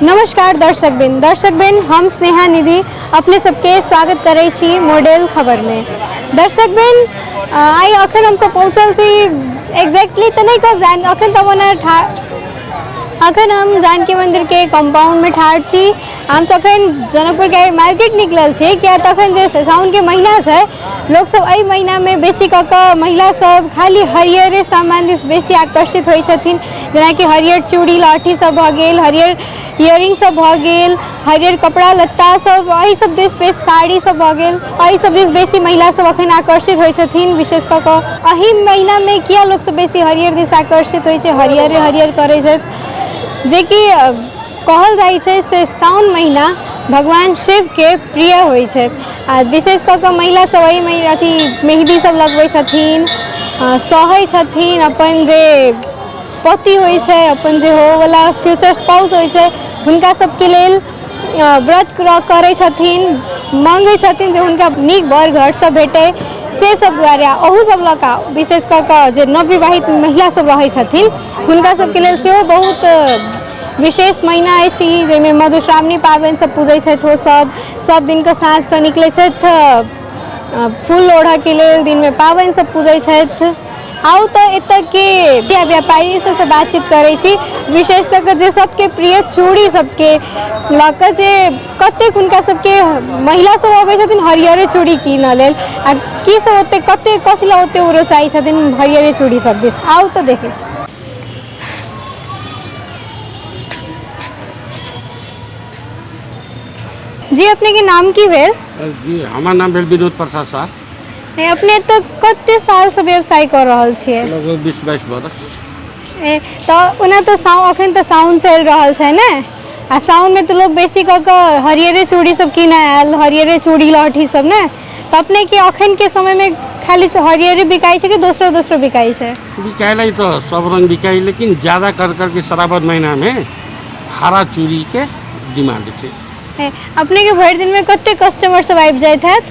नमस्कार दर्शकबिन दर्शकबिन, हम स्नेहा निधि अपने सबके स्वागत करै छी मॉडल खबरमे। दर्शकबिन, आइ अखन हमसब पहुँचल छी, एग्जैक्टली तऽ नहि कहब, अखन तऽ ओना अखन हम जानकी मन्दिरके कम्पाउंडमे ठाढ़ छी। हमसब अखन जनकपुरके मार्केट निकलल छी, किया तऽ अखन जे साउनके महीना छै, लोकसब एहि महीनामे बेसी कऽ कऽ महिला सब खाली हरियरे सामान दिस बेसी आकर्षित होइ छथिन, जेनाकि हरियर चूड़ी लहठी सब भऽ गेल, हरियर इयरिंग सब भऽ गेल, हरियर कपड़ा लत्ता सब, एहि सब दिस बेसी, साड़ी सब भऽ गेल, एहि सब दिस बेसी महिला सब अखन आकर्षित होइ छथिन। विशेष कऽ कऽ एहि महीनामे किया लोकसब बेसी हरियर दिस आकर्षित होइ छै, हरियरे हरियर करै छथि, जेकि कहल जाइ छै से साउन महीना भगवान शिवके प्रिय होइ छै आ विशेष कऽ कऽ महिला सब एहिमे अथी मेहदी सब लगबै छथिन, सहै छथिन, अपन जे पति होइ छै, अपन जे होवला फ्यूचर स्पाउस होइ छै, हुनका सबके लेल व्रत करै छथिन, माँगै छथिन जे हुनका नीक बर घरसँ भेटै, से सब दुआरे। आ ओहू सब लऽ कऽ विशेष कऽ कऽ जे नवविवाहित महिला सब रहै छथिन, हुनका सबके लेल सेहो बहुत विशेष महीना अछि ई, जाहिमे मधुश्रावणी पाबनि सब पूजै छथि। ओ सब सब दिनके साँझके निकलै छथि फूल लोढ़ऽके लेल, दिनमे पाबनि सब पूजै छथि। आउ तऽ एतऽके व्यापारी सबसँ बातचीत करै छी, विशेष कऽ कऽ जे सबके प्रिय चूड़ी सबके लऽ कऽ, जे कतेक हुनका सबके महिला सब अबै छथिन हरियरे चूड़ी कीनऽ लेल आ की सब ओते कते कथी लए ओते ओ रोचाइ छथिन हरियरे चूड़ी सब दिस। आउ तऽ देखै छी। जी, अपने के नाम की भेल? जी, हमर नाम भेल विनोद प्रसाद साह। अपने तऽ कते सालसँ व्यवसाय कऽ रहल छियै? लगभग 20-22 बरस। तऽ ओना तऽ अखन तऽ साउन चलि रहल छै ने, आ साउनमे तऽ लोक बेसी कऽ कऽ हरियरे चूड़ी सब कीनऽ आयल, हरियरे चूड़ी लहठी सब ने, तऽ अपने के अखन के समयमे खाली हरियरे बिकाइ छै कि दोसरो दोसरो बिकाइ छै? बिकाइ तऽ सब रंग बिकाइ, लेकिन ज्यादा कर करके श्रावण महीनामे हरा चूड़ीके डिमांड छै। अपने के भरि दिनमे कते कस्टमर सब आबि जाइत हैत?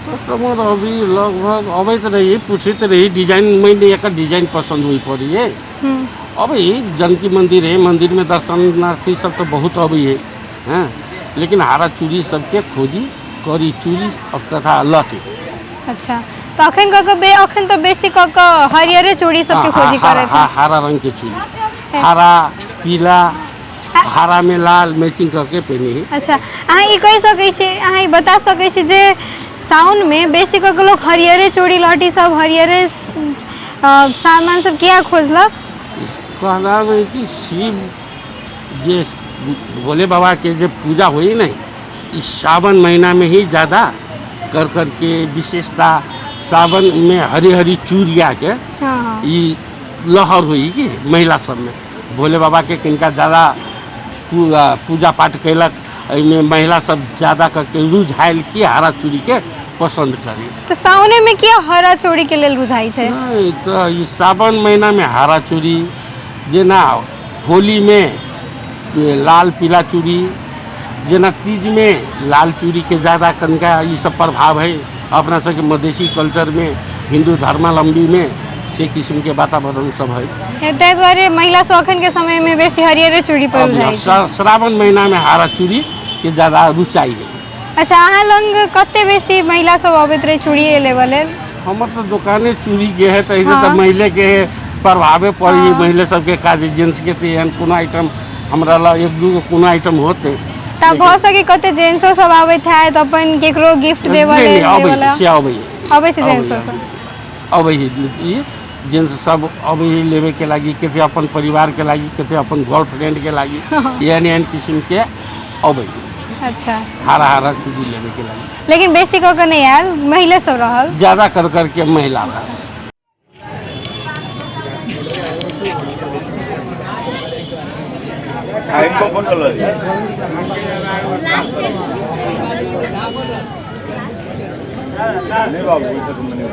कस्टमर अभी लगभग अबैत रही, पूछैत रही डिजाइन, मानि एकर डिजाइन पसन्द होइ पड़ै। अबै जानकी मंदिर है, मंदिर में दर्शनार्थी सब तो बहुत अबै है, हैं, लेकिन हरा चूड़ी सबके खोजी करी, चूड़ी और तथा लहठी। अच्छा, तऽ अखन कऽ कऽ अखन तऽ बेसी कऽ कऽ हरियरे चूड़ी सबके खोजी करैत। हरा रंग के चूड़ी, हरा पीला, हरा में लाल मैचिंग करके पहनी है। अच्छा, अहाँ ई कहि सकै छी, अहाँ ई बता सकै छी जे साउनमे बेसी कऽ कऽ लोक हरियरे चूड़ी लहठी सब, हरियरे सामान सब किया खोजलक? कहना है कि शिव जे भोले बाबा के जे पूजा हुई नहीं, इस सावन महीना में ही ज़्यादा कर करके, विशेषता सावन में हरी हरी चूड़िया के ई लहर हुई कि महिला सब में भोले बाबा के किनका ज़्यादा पूजा पाठ कैलक, एहिमे महिला सब ज़्यादा करके रुझायल कि हरा चूड़ी के पसंद करी। तऽ सावने में किया हरा चूड़ी के लेल रुझाइ छै? नहीं तऽ ई सावन महीना में हरा चूड़ी, जेना होली में लाल पीला चूड़ी, जेना तीज में लाल चूड़ी के ज़्यादा कनिका ई सब प्रभाव है अपना सबके मधेसी कल्चर में, हिंदू धर्मावलंबी में से किस्म के वातावरण सब है। ताहि दुआरे महिला सब अखन के समय में बेसी हरियरे चूड़ी पर रुझाइ छै। श्रावण महीना में हरा चूड़ी के ज़्यादा रुचाइ है। अच्छा, अहाँ लग कते बेसी महिला सब अबैत रहे चूड़िए लेबऽ लेल? हमर तऽ दोकाने चूड़ी के है, तऽ तऽ महिले के प्रभावे पड़ी। महिले सबके काज, जेंट्स के तऽ एहन कोनो आइटम हमरा लग एक दूगो कोनो आइटम होते। तऽ भऽ सके कते जेंट्सो सब आबैत हैत अपन केकरो गिफ्ट देबऽ लेल? अबै से अबै। अबै छै जेंट्सो सब? अबै है, ई जेंट्स सब अबै है लेबे के लागी, कते अपन परिवार के लागी, कते अपन गर्लफ्रेंड के लागी, एहन एहन किस्म के अबै। अच्छा, हरा हरा चूड़ी लेबे के लागी। लेकिन बेसी कऽ कऽ नहि आयल, महिले सब रहल। ज्यादा कर करके महिला रहल।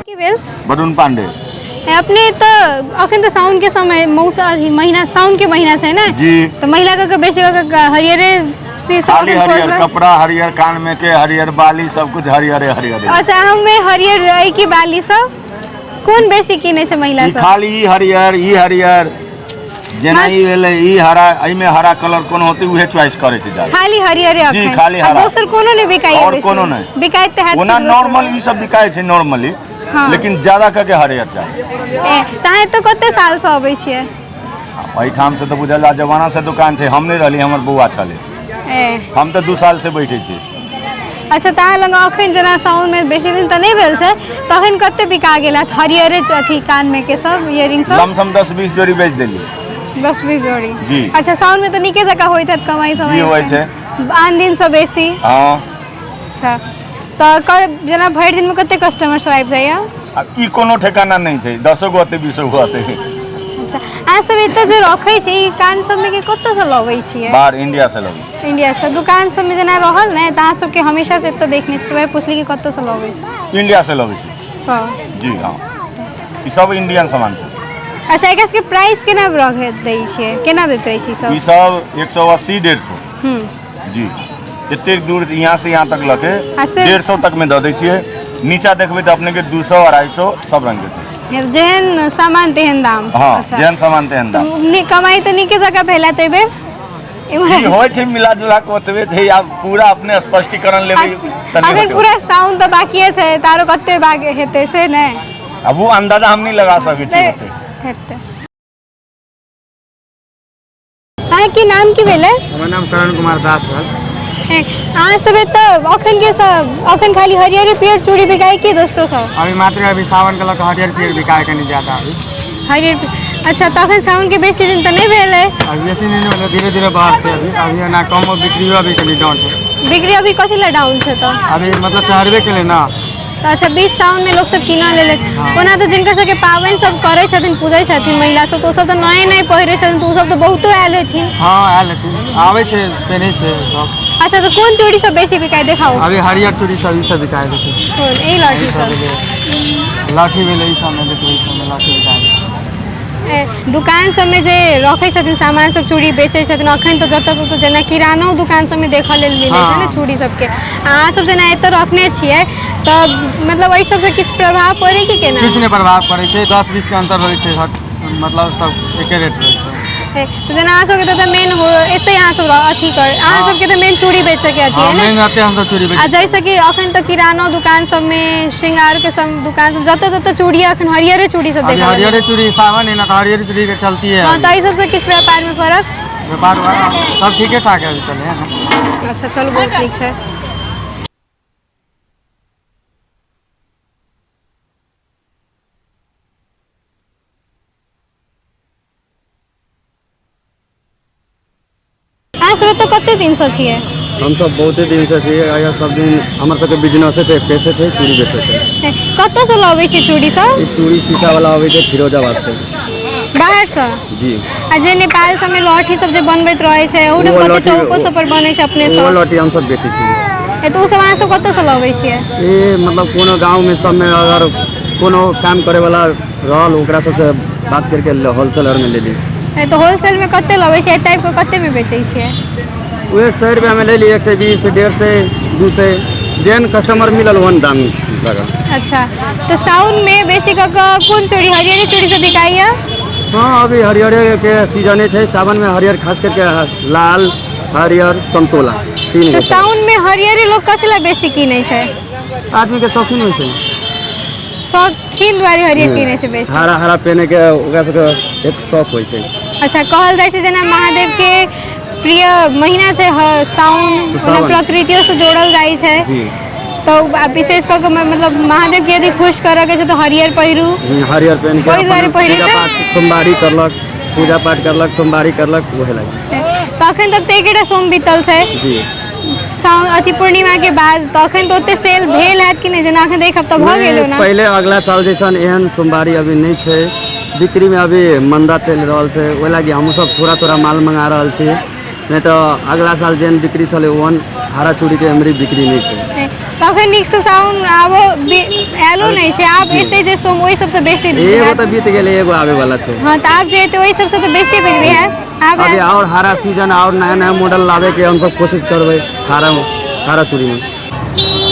की भेल? वरुण पांडे। अपने तऽ अखन तऽ साउन के समय मौसम अथी महीना साउन के महीना छै ने? जी। तऽ महिला के बेसी कऽ कऽ हरियरे से सब खाली अखन हरियर खोजलक। कपड़ा, हरियर कान में के हरियर बाली, सब कुछ हरियरे हरियरे। अच्छा, हमे हरियर अइ की बाली सब कोन बेसी किनै छै महिला ई सब? खाली ई हरियर, ई हरियर, जेना ई भेलै, ई हरा, एहिमे हरा कलर कोनो होतै उहे चॉइस करै छै जादा। खाली हरियरे जी, अखन? खाली आ हरा। दोसर कोनो नहि बिकाइए? और बेसी? कोनो नहि। बिकाइत तऽ हैत ओना कि दोसर? नॉर्मल ई सब बिकाइ छै नॉर्मली। हँ। लेकिन ज्यादा करके हरियर चाही। ए, तऽ अहाँ एतऽ कते सालसँ अबै छियै? एहिठाम से तऽ बुझल जा जमाना से दुकान छै, हम नहि रहली, हमर बौआ छलै। ए। हम तऽ 2 साल से बैठे छी। अच्छा, तऽ अहाँ लग अखन जेना साउनमे बेसी दिन तऽ नहि भेल छै, तखन कते बिका गेल हैत हरियरे अथी कानमे के सब इयरिंग सब? लमसम 10-20 जोड़ी बेच देलियै। 10-20 जोड़ी? जी। अच्छा, साउनमे तऽ नीके जकाँ होइत हैत कमाइ तमाइ? जी, होइ छै। आन दिनसँ बेसी? हँ। अच्छा, तऽ जेना भरि दिनमे कते कस्टमर सब आबि जाइए? आ ई कोनो ठेकाना नहि छै, 10 गो अतै, 20 गो अतै। अच्छा, अहाँ सब एतऽ जे रखै छी ई कान सबमे के कतऽसँ लबै छियै? बाहर इंडिया से लबै। इंडियासँ? दुकान सबमे जेना रहल ने, तऽ अहाँ सबके हमेशा से एतऽ देखने छी, तऽ वएह पुछली कि कतऽसँ लबै छी। इंडिया से लबै छी। सब? जी हँ, ई सब इंडियन सामान छै। अच्छा, एकर सबके प्राइस केना रखे दै छियै, केना दैत रहै छी सब? ई सब 180, 150। जी, एतेक दूर यहाँ से यहाँ तक लके आ से- 150 तक में दऽ दै छियै। नीचा देखबै तऽ अपने के 200, 250 सब रंग के छै। जेहन सामान तेहन दाम? हँ। अच्छा। जेहन सामान तेहन दाम। तऽ कमाइ तऽ नीके जकाँ भेल हैत एहिबेर ई इम्हर? होइ छै मिला जुला के ओतबे छै, आब पूरा अपने स्पष्टीकरण लेबै तऽ नहि अगर होतै। पूरा साउन तऽ बाकिए छै, तऽ आरो कते बाकी हेतै से नहि? आब ओ अंदाजा हम नहि लगा सकै छी ओते। हेतै। अहाँके नाम की भेलै? हमर नाम करण कुमार दास भेल। ए, अहाँ सब एतऽ अखन के सब अखन खाली हरियर पियर चूड़ी बिकाइ कि दोसरो सब? अभी मात्र अभी सावन के लऽ कऽ हरियर पियर बिकाय कनि ज्यादा अभी। हरियर अच्छा, तऽ अखन साउनके बेसी दिन तऽ नहि भेलै? अभी बेसी नहि भेलै, धीरे धीरे बढ़तै। अभी अभी एना कम बिक्रियो अभी कनि डाउन छै। बिक्री अभी कथी लए डाउन छै तऽ? अभी मतलब चढ़बे केलै ना। तऽ अच्छा, बीच साउनमे लोक सब कीनऽ लेलक। ओना तऽ जिनकर सबके पाबनि सब करै छथिन, पूजै छथिन महिला सब, तऽ ओसब तऽ नये नये पहिरै छथिन, तऽ ओसब तऽ बहुतो आयल हेथिन। हँ, आयल हेथिन, आबै छै, पेन्है छै सब। अच्छा, तऽ कोन चूड़ी सब बेसी बिकाइ देखाउ? अभी हरियर चूड़ी सब, ई सब बिकाय देखियौ। कोन, एहि लहठी ई सब सब? भेलै, लाठी भेलै, ई सबमे देखियौ, ई सबमे लाठी बिकाय छै। ए, दुकान सबमे जे रखै छथिन सामान सब, चूड़ी बेचै छथिन, अखन तऽ जतऽ ततऽ जेना किरानो दुकान सबमे देखऽ लेल मिलै छै ने हँ। चूड़ी सबके, अहाँ सब जेना एतऽ रखने छियै तऽ मतलब एहि सबसँ किछु प्रभाव पड़ै कि केना? किछु नहि प्रभाव पड़ै छै, 10-20 के अंतर रहै छै, मतलब सब एके रेट रहै छै। ए, तऽ जेना अहाँ सबके तऽ मेन हो एतै अहाँ सब अथी कर अहाँ हँ। सबके तऽ मेन चूड़ी बेचऽके अथी हँ। है ने? मेन एते हमसब चूड़ी आ बेचै। जैसे कि अखन तऽ किरानो दुकान सबमे, श्रृंगार के सब दुकान सब, जतऽ जतऽ चूड़ी अखन हरियरे चूड़ी सब अभी देखऽ लेल हरियरे चूड़ी, सावन है ना, तऽ हरियर चूड़ी के चलती है। हँ, तऽ एहि सबसँ किछु व्यापारमे फरक? व्यापार उपार सब ठीके ठाक है, अभी चले है ना। अच्छा, चलू, बहुत नीक छै। अहाँ सब एतऽ कते दिनसँ छियै? हमसब बहुते दिनसँ छियै यहाँ, सब दिन हमर सबके बिजनेसे छै, पेशे छै चूड़ी बेचैके। ए, कतऽसँ लबै छियै चूड़ी सब? ई चूड़ी शीशा वाला अबै छै फिरोजाबाद से। बाहरसँ? जी। आ जे नेपाल सबमे लहठी सब जे बनबैत रहै छै, ओहो ओ कते लहठी- चौको सब पर बनै छै अपने ओ सब? लहठी हमसब बेचै छियै। ए, तऽ ओ सब अहाँ सब कतऽसँ लबै छियै? ई मतलब कोनो गाँवमे सबमे अगर कोनो काम करैवला रहल, ओकरा सबसँ बात करके होलसेलरमे लेली। ए, तऽ होलसेलमे कते लबै छियै, एतऽ आबि कऽ कतेमे बेचै छियै? उहे 100 रुपैआमे लेली, 120, 150, 200, जेहन कस्टमर मिलल ओहन दाम लगा। अच्छा, तऽ साउनमे बेसी कऽ कऽ कोन चूड़ी, हरियरे चूड़ी सब बिकाइया? हँ, अभी हरियरे के सीजने छै सावनमे, हरियर, खास करके लाल, हरियर, समतोला, तीन तऽ गो। साउनमे हरियरे लोक कथी लए बेसी कीनै छै? आदमीके शौकीन होइ छै। शौकीन दुआरे हरियर कीनै छै बेसी? हरा हरा पहिने के ओकरा सबके एक शौक होइ छै। अच्छा, कहल जाइ छै जेना महादेव के प्रिय महीना छै साउन, ओना सावन। प्रकृतियो से जोड़ल जाइ छै। जी। तऽ आ विशेष कऽ कऽ मतलब महादेव के यदि खुश करऽ के छै तऽ हरियर पहिरू। हरियर पहिन के ओहि दुआरे अपन पहिरै पूजा छै? पाठ सोमवारी करलक, पूजा पाठ करलक, सोमवारी करलक, उहे लागि। तऽ अखन तक तऽ एकेटा सोम बीतल छै। जी। साउन अथी पूर्णिमा के बाद तऽ अखन तऽ ओते सेल भेल हैत कि नहि, जेना अखन तऽ एक हफ्ता भऽ गेल नहि, ओना? पहिले अगला साल जैसन एहन सोमवारी अभी नहि छै, बिक्रीमे अभी मंदा चलि रहल छै, ओहि लागि हमहूँ सब थोड़ा थोड़ा माल मंगा रहल छी, नहि तऽ अगला साल जेहन बिक्री छलै ओहन हरा चूड़ीके एमरी बिक्री नहि छै। तऽ अखन नीकसँ साउन आबो आयलो नहि छै, आब एतै जे सोम ओहि सबसँ बेसी एगो हैत। तऽ बीत गेलै, एगो आबै वाला छै। हँ, तऽ आब जे एतै ओहि सबसँ तऽ बेसी बिक्री हैत आब? अभी हैत। और हरा सीजन और नया नया मॉडल लाबे के हमसब कोशिश करबै हरा हरा चूड़ीमे।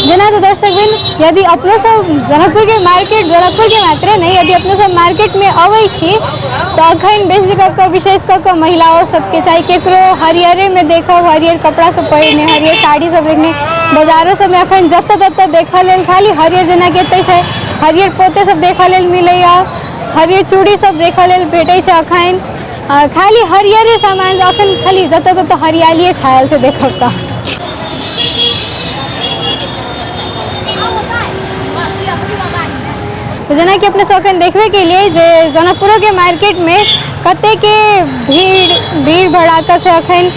जेना तऽ दर्शकबिन, यदि अपनो सब जनकपुरके मार्केट, जनकपुरके मात्रे नहि, यदि अपनो सब मार्केटमे अबै छी तऽ अखन बेसी कऽ कऽ, विशेष कऽ कऽ महिलाओ सबके चाही, केकरो हरियरेमे देखब, हरियर कपड़ा सब पहिरने, हरियर साड़ी सब देखने। बाजारो सबमे अखन जतऽ ततऽ देखऽ लेल खाली हरियर, जेनाकि एतै छै हरियर पोते सब देखऽ लेल मिलैया, हरियर चूड़ी सब देखऽ लेल भेटै छै। अखन खाली हरियरे सामान, अखन खाली जतऽ ततऽ हरियालिए छायल छै देखब तऽ। तऽ जेनाकि अपने सब अखन देखबे केलियै जे जनकपुरोके मार्केटमे कतेके भीड़ भीड़ भड़ाका छै। अखन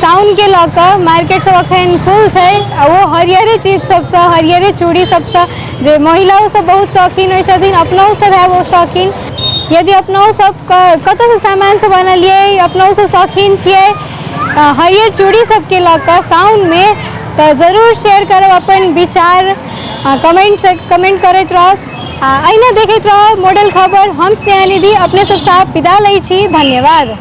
साउनके लऽ कऽ मार्केट सब अखन फुल छै आ ओ हरियरे चीज सबसँ, हरियरे चूड़ी सबसँ, जे महिलाओ सब बहुत शौकीन होइ छथिन, अपनो सब है वो शौकीन। यदि अपनो सब कतऽसँ सामान सब अनलियै, अपनो सब शौकीन छियै हरियर चूड़ी सबके लऽ कऽ साउनमे, तऽ जरूर शेयर करब अपन विचार, कमेंट करैत रहब आ अहिना देखैत रहब मॉडल खबर। हम स्नेहा निधि अपने सब साथ विदा लै छी। धन्यवाद।